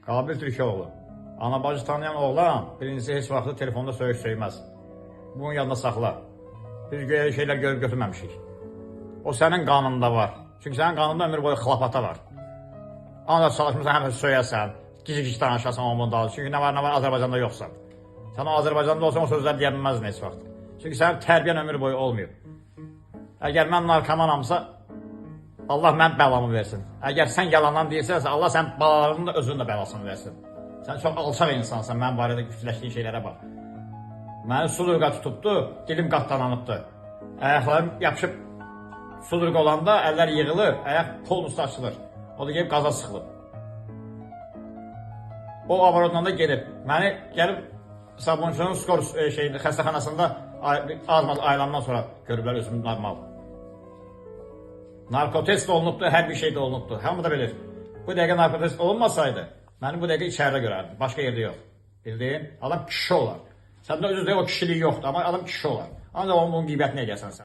Qabil Türkoğlu. Ana bacı tanıyan oğlan birincisi heç vaxtı telefonda söyüş söyməz. Bunu yadında saxla. Biz belə şeylər görüb götürməmişik. O sənin qanında var. Çünki sənin qanında ömür boyu xlapata var. Ancaq çalışmısan həmişə söyəsən, gici-gici danışasan onun dalı. Çünki nə var nə var Azərbaycanda yoxsan. Sən Azərbaycanda olsan o sözlər deyə bilməzdin heç vaxt. Çünki sənin tərbiyən ömür boyu olmayıb. Əgər mən narkomanamsa, Allah mən bəlamı versin. Əgər sən yalandan deyirsənsə, Allah sənin balalarının da özünün də bəlasını versin. Sən çox alçaq insansan, mənim barədə fikirləşdiyin şeylərə bax. Məni sudurqa tutubdu, dilim qatlanıbdı. Ayaqlarım yapışıb sudurqa olanda əllər yığılır, ayaq polnusu açılır. O da gəlib qaza sıxılıb. O avarotla da gedib. Məni gəlib Sabunçunun skor xəstəxanasında az-maz ayılandan sonra görüblər özümü normal. Narkotest olunubdu, hər bir şey də olunubdu. Hamı da bilir. Bu dəqiqə narkotest olunmasaydı, məni bu dəqiqə içəridə görərdim. Başqa yerdə yox. Bildin? Adam kişi olar. Səndə özü də o kişilik yoxdur, amma adam kişi olar. Ancaq onun bunun qeybətini eləyəsən sən.